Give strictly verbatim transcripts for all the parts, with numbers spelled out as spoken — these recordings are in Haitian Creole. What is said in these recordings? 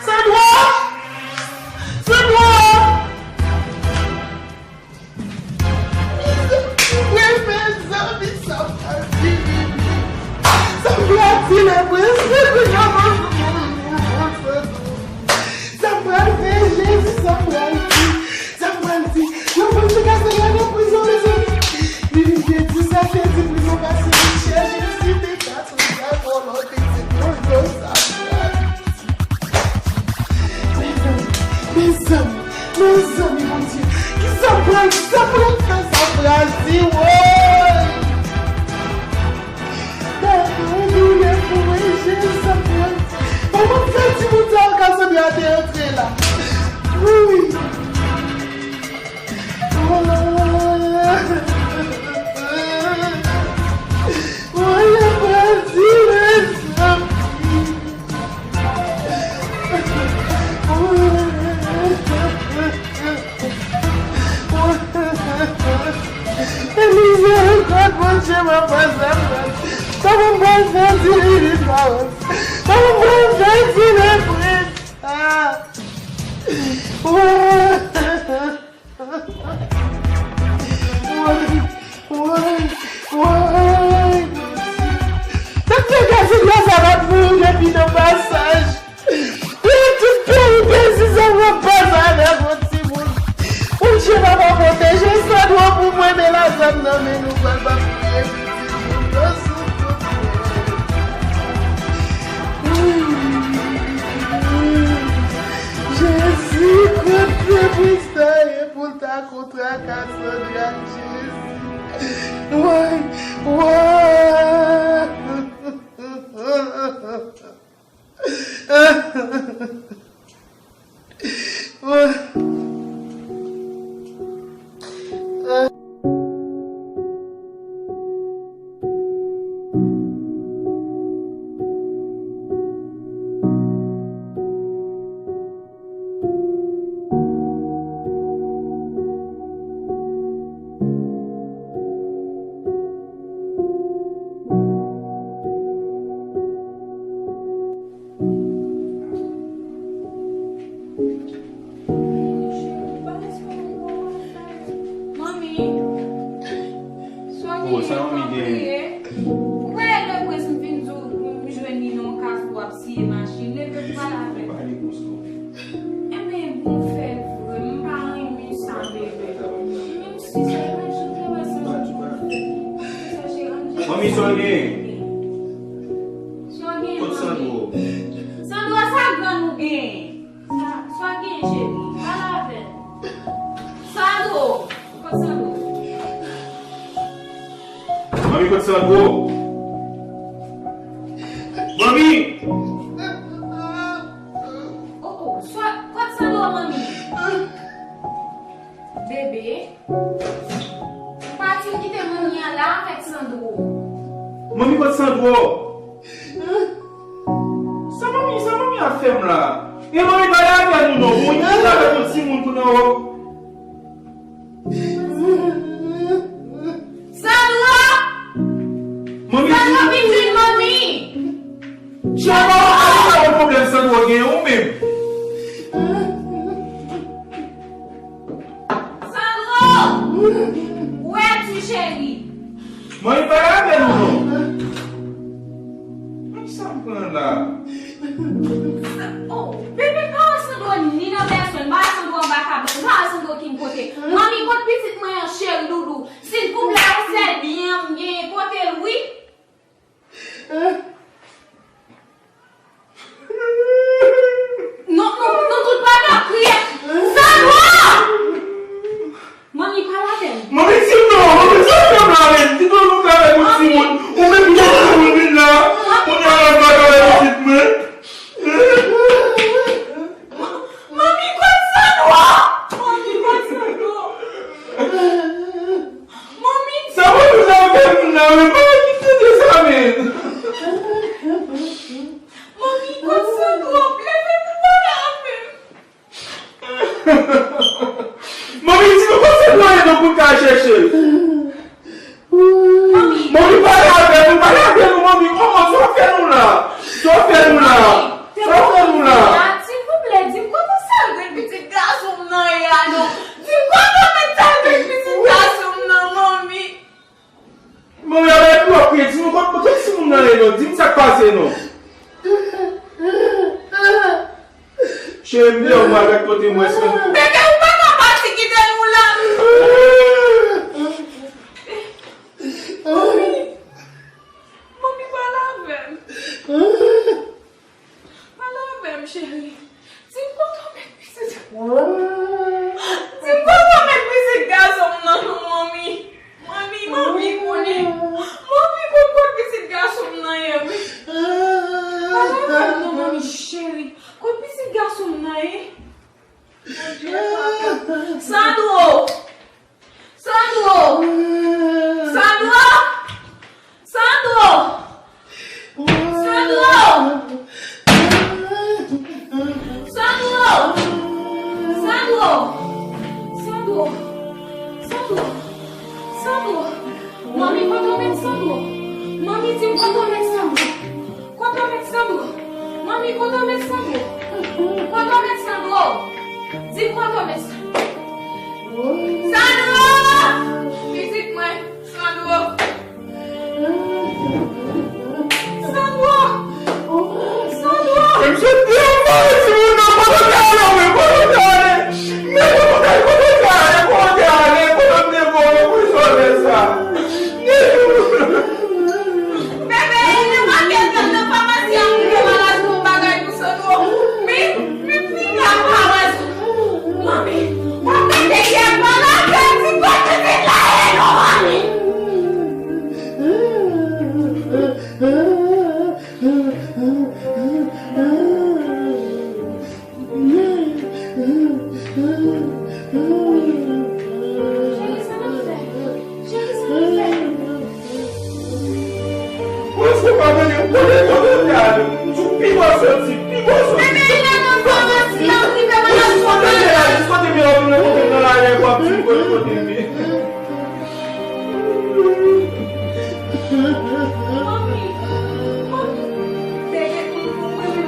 Sandro! Sandro! Mezanmi, sa pral fini. Sa pral fini, mezanmi. Sa pral fè, Jezi, sa pral di. Sa pral di. Yo panse Cassandra nan prizon, mezanmi. Li vin di sa, te di prizon pase li chè, Jezi, te ka sou sa, vòlò, pitit, mwen, sa pral di. Mezanmi, mezanmi, mezanmi, Bondye, kisa m pral, kisa m pral fè, sa pral di, woy! Tèlman doulè pou mwen, Jezi, sa pral di. Kòman m fè timoun sa yo, Cassandra te antre la? Woy! Woy, sa pral di, mezanmi. Mizèrikòd, Bondye, papa, sa pral. Kòman m pral fè di li, li pa wè? Kòman m pral fè di li, frè? Ah. Woy! Woy, woy, woy. Tèt degaj, Jezi, Lazarè ap mouri depi nan pasaj. Pou tout peyi Belize, sa w ap pase avèk yon timoun. Bondye, papa, pwoteje Sandro pou mwen, men Lazarè nan men nou, pral pa priye pou timoun nan, silvouplè. Jezi, kote Krista ye pou l ta kontre ak Cassandra, Jezi. Woy, woy. Manmi, sa w gen, sa w gen, manmi, kriye? Ou wè lè prens m vin di w m jwenn li nan yon kafou ap siye machin, leve pou pale avè l. Enben, bon fè vre, m pa renmen sa, bebe. Menm si se yon jou te wè sa, sa che anje. Manmi, sa w gen? Sa w gen, manmi? Kot Sandro? Sandro, sa grann ou gen? Sa, sa w gen, cheri? Pale avè l. Sandro! Kot Sandro? Manmi, kot Sandro? Manmi! Oh, oh, sa, kot Sandro, manmi? Bebe, ou pa t fin kite manmi an la avèk Sandro? Manmi, kot Sandro? Sa manmi, sa manmi ap fè m la? E manmi, pale avè nou non, pou yon timoun avèk yon timoun pou nan wòb. Sandro! Manmi, Sandro, vin jwenn manmi! Chama, ale sa yon pwoblèm Sandro gen ou menm. Sandro! Ou wè ti cheri? Manmi, pale avè nou non. Menm sa m pran la. Oh, bebe, pa wè Sandro ni nan pèsòn, pa wè Sandro anba kabann, pa wè Sandro kin kote. Manmi, kot pitit mwen an, cheri doudou? Silvouplè, ou sèl byen m genyen, kote l, wi? Non, non, nou tout pa ka kriye. Sandro! Manmi, pale avè m. Manmi, di m non, manmi, di m non, manmi, di m non, nou travay pou timoun. Ou menm ki gen timoun vin la, kounye a la, nou pa travay pou pitit mwen. Manmi, kot Sandro? Manmi, kot Sandro? Manmi! Sa manmi sa fè moun nan, men pa kite de sa, men. Manmi, kot Sandro? Leve pou pale avè m. Manmi, di nou kote Sandro ye, non, pou n ka chèche l. Manmi. Manmi, pale avè m, Ou pa lave nou, manmi. Kòman sa w fè nou la? Sa w fè nou la? Sa w fè nou la? Silvouplè, di m kote sèl grenn pitit gason m nan ye a non. Di m kote w met sèl grenn pitit gason m nan, manmi. Manmi, ap bay pou w ap kriye. Di nou kote, kote timoun nan ye non. Di m sa k pase non. Cheri, m deyò, m pral gad kote m wè sèl. Bebe, ou pa ka pati kite nou la. Manmi, manmi, pale avè m. Pale avè m, cheri. Di m kote w met pitit. Di m kote w met pitit gason m nan non, manmi. Manmi, manmi konnen. Manmi konn kot pitit gason m nan ye, wi. Pale avè m non, manmi cheri. Kot pitit gason m nan ye? Bondye papa. Sandro! Sandro! Sandro! Sandro! Sandro! Sandro! Sandro! Manmi, kote w met Sandro? Manmi, di m kote w met Sandro? Kote w met Sandro? Manmi, kote w met Sandro? Kote w met Sandro? Di m kote w met Sandro? Sandro! Pitit mwen, Sandro! Sandro! Sandro! Mwen sot deyò, mwen sot deyò, mwen kote w te ale, mwen kote w te ale, mwen kote w te ale, kote w te ale, kote w te voye mwen sot lè sa. Bebe, e nan makèt la, nan famasi a, m te malad pou bagay pou Sandro. Men, men, fin la, pa wè. Manmi, w ap mete kè pa la, kè ti kote se la, e non, manmi. Cheri, sa n ap fè? Cheri, sa n ap fè? Mwen fò pa tande, kote, kote w te ale? Sou pi bò soti, pi bò soti. Bebe, li nan famasi a, li nan famasi a. Kote m ye la, kote m ye la, kote m nan lari a, w ap di m kote, kote m ye.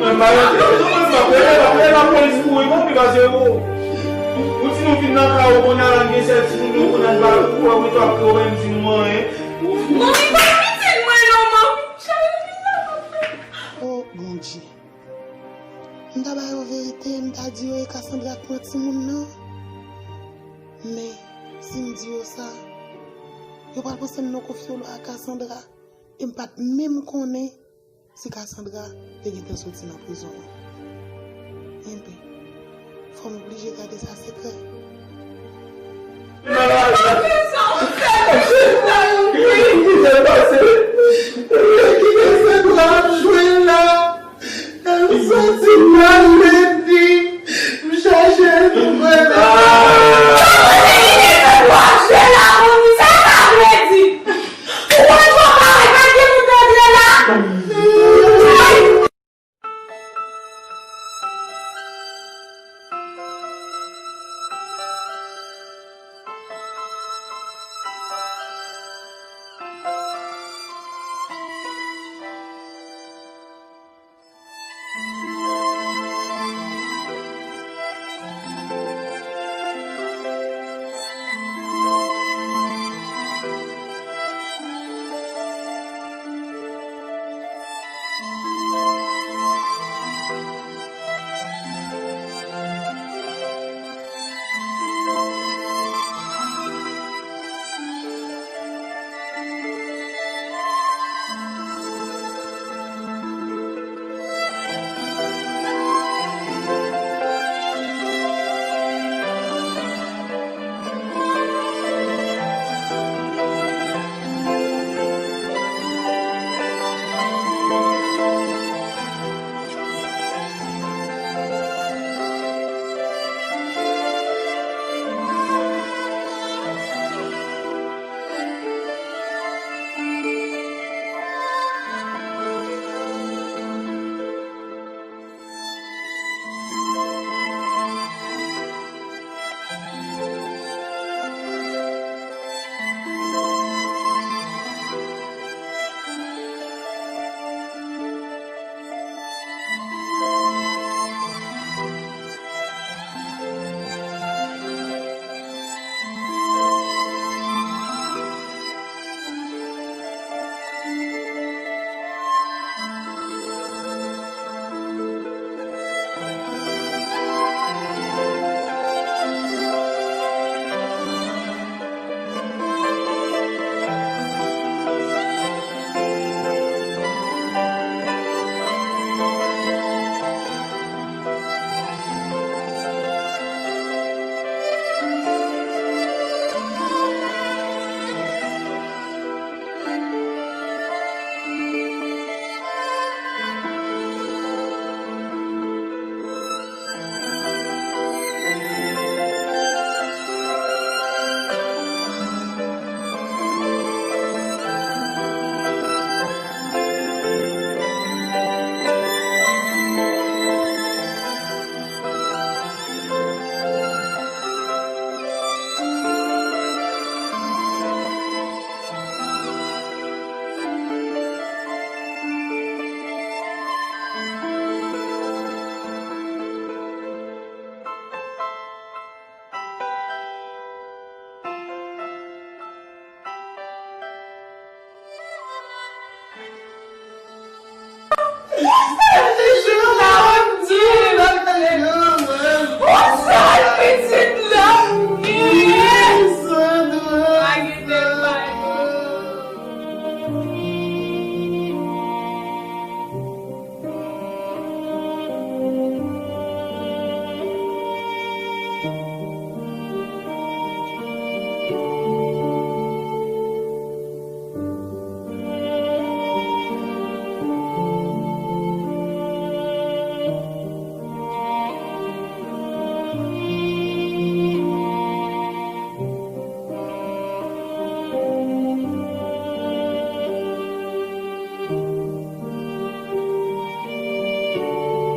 Mwen pa rete, mwen pa rete, mwen pa rete lapolis pou wi, mwen pi pase ou. Ou di nou vin nan kay ou kounye a la, n gen sèl timoun yo kounye a, n pa ou wè mwen tou ap pran w, men m di nou anyen. Manmi, pa pitit mwen non, manmi. Cheri, vin nan. O Bondye. M ta ba yo verite, m ta di yo e Cassandra k pran timoun nan. Men, si m di yo sa, yo pral panse m nan konfyolo a Cassandra. E m pa t menm konnen si Cassandra te gentan soti nan prizon an. Enben, fò m oblije gade sa sekrè. Nan lari a. Ki sa w fè? Ki sa w fè? Ki sa w fè? Ki sa w fè? L ap soti nan lendi. M chache l pou mwen. Sa vle di? Ou konn twò pale, pa gen moun tande la. Sal pitit la. Sandra.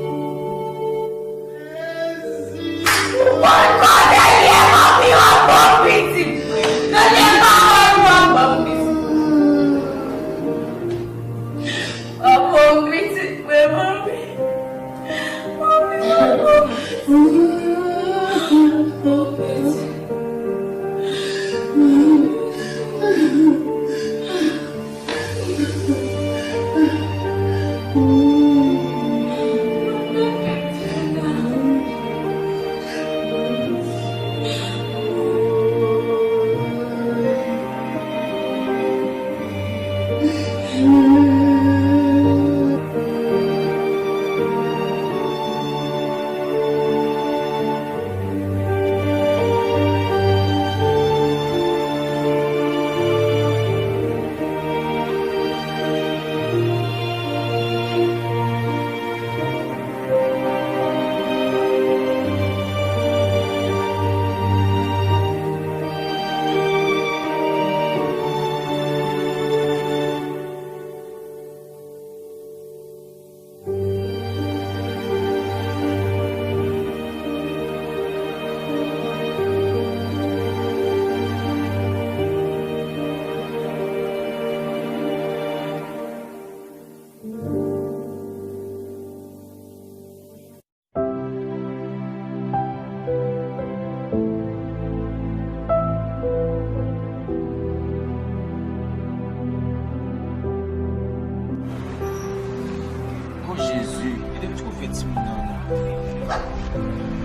O Jezi, e depi twouve timoun nan non.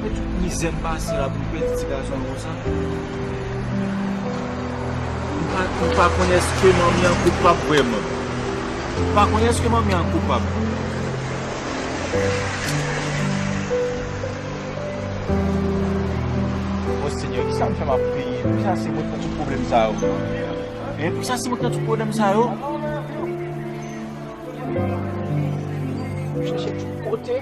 E tout mizè m pase la pou m pèdi ti gason an konsa. M pa, m pa konn èske manmi an koupab vrèman. M pa konn èske manmi an koupab. O Senyè, kisa m fè m ap peye? Poukisa se mwen k pran tout pwoblèm sa yo? Hein, poukisa se mwen k pran tout pwoblèm sa yo? Chèche tout kote.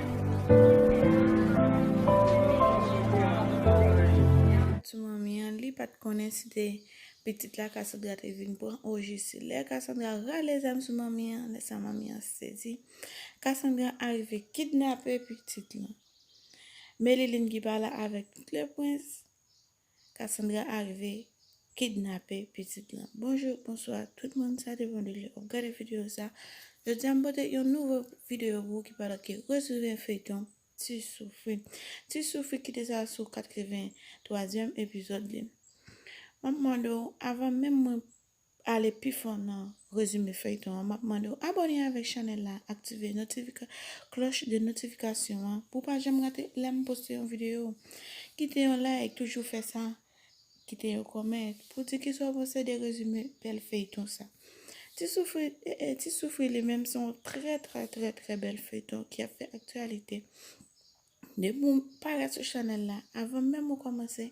Sou manmi an, li pa t konnen si te pitit la Cassandra te vin pran. O Jezi, lè Cassandra rale zam sou manmi an, lè sa manmi an sezi. Cassandra arive kidnape pitit lan. Melilin ki pale avèk tout le prens, Cassandra arive kidnape pitit lan. Bonjou, bonswa, tout moun, sa depann de lè w ap gade videyo sa. Jodi a, m pote yon nouvo videyo pou ou ki pa lòt ke rezime feyton Ti Soufri. Ti Soufri ki te sa sou katreventwazyèm epizòd li. M ap mande w, avan menm mwen ale pi fon nan rezime feyton an, m ap mande w abòne avèk chanèl la, aktive notifika-, klòch de notifikasyon an pou w pa janm rate lè m poste yon videyo. Kite yon like, toujou fè sa. Kite yon kòmantè pou di kisa w panse de rezime bèl feyton sa. Ti Soufri, e, e, Ti Soufri li menm se yon trè, trè, trè, trè bèl feyton ki ap fè aktyalite. Depi w parèt sou chanèl la, avan menm ou kòmanse,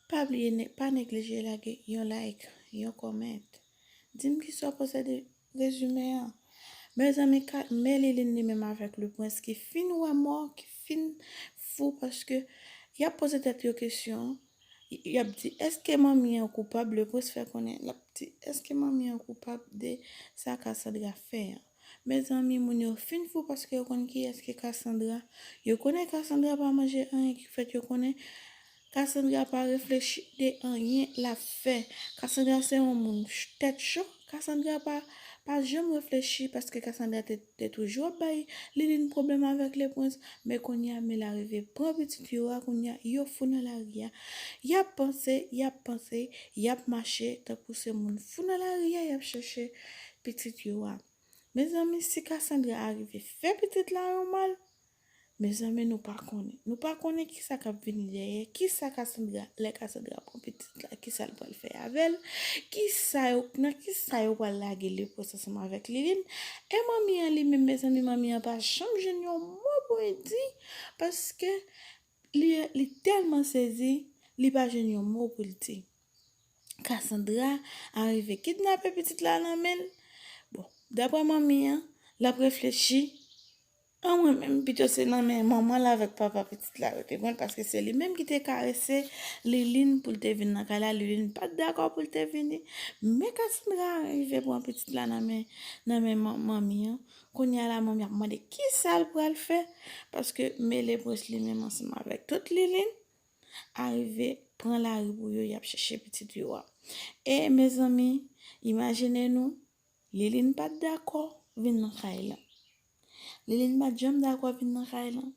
pa bliye ne-, pa neglije lage yon like, yon kòmantè. Di m kisa w panse de rezime an. Mezanmi, ka-, Melilin li menm avèk le prens ki fin wè mò, ki fin fou paske y ap poze tèt yo kesyon. Y, y ap di, èske manmi an koupab? Le prens fè konnen, l ap di, èske manmi an koupab de sa Cassandra fè an? Mezanmi, moun yo fin fou paske yo konn kiyès ki Cassandra. Yo konnen Cassandra pa manje anyen ki fèt, yo konnen Cassandra pa reflechi de anyen l ap fè. Cassandra se yon moun ch-, tèt cho. Cassandra pa, pa janm reflechi paske Cassandra te, te toujou ap bay Liline pwoblèm avèk le prens. Men kounye a, men l arive pran pitit yo a, kounye a, yo fou nan lari a. Y ap panse, y ap panse, y ap mache tankou se moun fou nan lari a, y ap chèche pitit yo a. Mezanmi, si Cassandra arive fè pitit la yon mal, Mezanmi, nou pa konnen. Nou pa konnen kisa k ap vini dèyè, kisa Cassandra, lè Cassandra pran pitit la, kisa l pral fè avè l, kisa yo, nan kisa yo pral lage Lepwens ansanm avèk Liline. E manmi an li menm, mezanmi, manmi an pa janm jwenn yon mo pou l di, paske li, li tèlman sezi, li pa jwenn yon mo pou l di. Cassandra arive kidnape pitit la nan men l. Bon, daprè manmi an, l ap reflechi. An mwen menm, pito se nan men manman l avèk papa pitit la yo te pran l, paske se li menm ki te karese Liline pou l te vin nan kay la. Liline pa t dakò pou l te vini. Men Cassandra arive pran pitit la nan men, nan men man- manmi an. Kounye a la, manmi ap mande kisa l pral fè, paske men Lepwens li menm ansanm avèk tout Liline arive pran lari pou yo, y ap chèche pitit yo a. E mezanmi, imajine nou, Liline pa t dakò vin nan kay lan. Liline pa t janm dakò vin nan kay lan.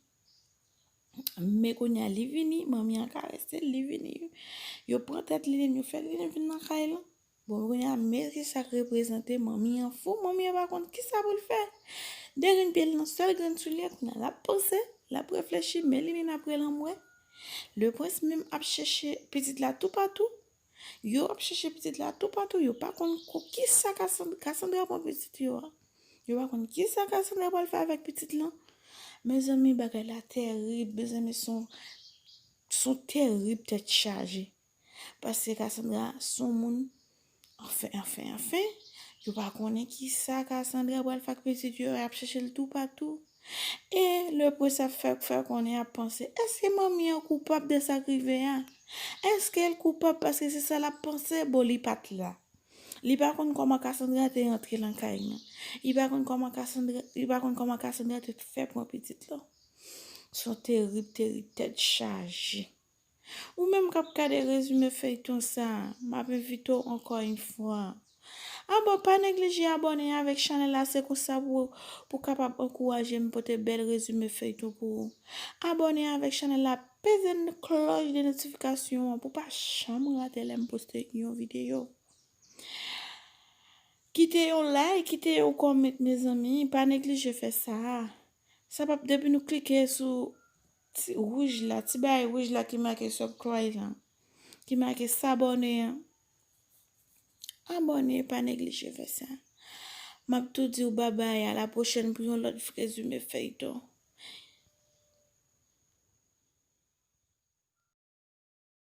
Men kounye a li vini, manmi an karese l, li vini. Yo pran tèt Liline, yo fè Liline vin nan kay lan. Bon, kounye a, men ki sa k reprezante manmi an fou, manmi an pa konn kisa pou l fè. De grenn pye l nan sèl grenn soulye, kounye a l ap panse, l ap reflechi, men Liline ap rele anmwe. Lepwens menm ap chèche pitit la toupatou. Yo ap chèche pitit la toupatou, yo pa konn ko- kisa Cassandra, Cassandra pran pitit yo a. Yo pa konn kisa Cassandra pral fè avèk pitit lan. Mezanmi, bagay la tèrib, mezanmi, son, son tèrib tèt chaje. Paske Cassandra son moun, anfen, anfen, anfen, yo pa konnen kisa Cassandra pral fè ak pitit yo, y ap chèche l toupatou. E Lepwens ap fè, fè konnen, ap panse, èske manmi an koupab de sa k rive a? Èske l koupab paske se sa l ap panse? Bon, li pa t la. Li pa konn kòman Cassandra te rantre nan kay nan. Li pa konn kòman Cassandra, li pa konn kòman Cassandra te fè pran pitit lan. Son tèrib, tèrib, tèt chaje. Ou menm k ap gade rezime feyton sa, m ap envite w ankò yon fwa. Abò, pa neglije abòne avèk chanèl la, se konsa pou, pou kapab ankouraje m pote bèl rezime feyton pou ou. Abòne avèk chanèl la, peze n- klòch de notifikasyon an pou pa janm rate lè m poste yon videyo. Kite yon like, kite yon comment, mezanmi, pa neglije fè sa. Sa p ap, depi nou klike sou ti wouj la, ti bagay wouj la ki make subscribe la, ki make s'abonner an, abòne, pa neglije fè sa. M ap tou di w babay, a la pwochèn pou yon lòt rezime feyton.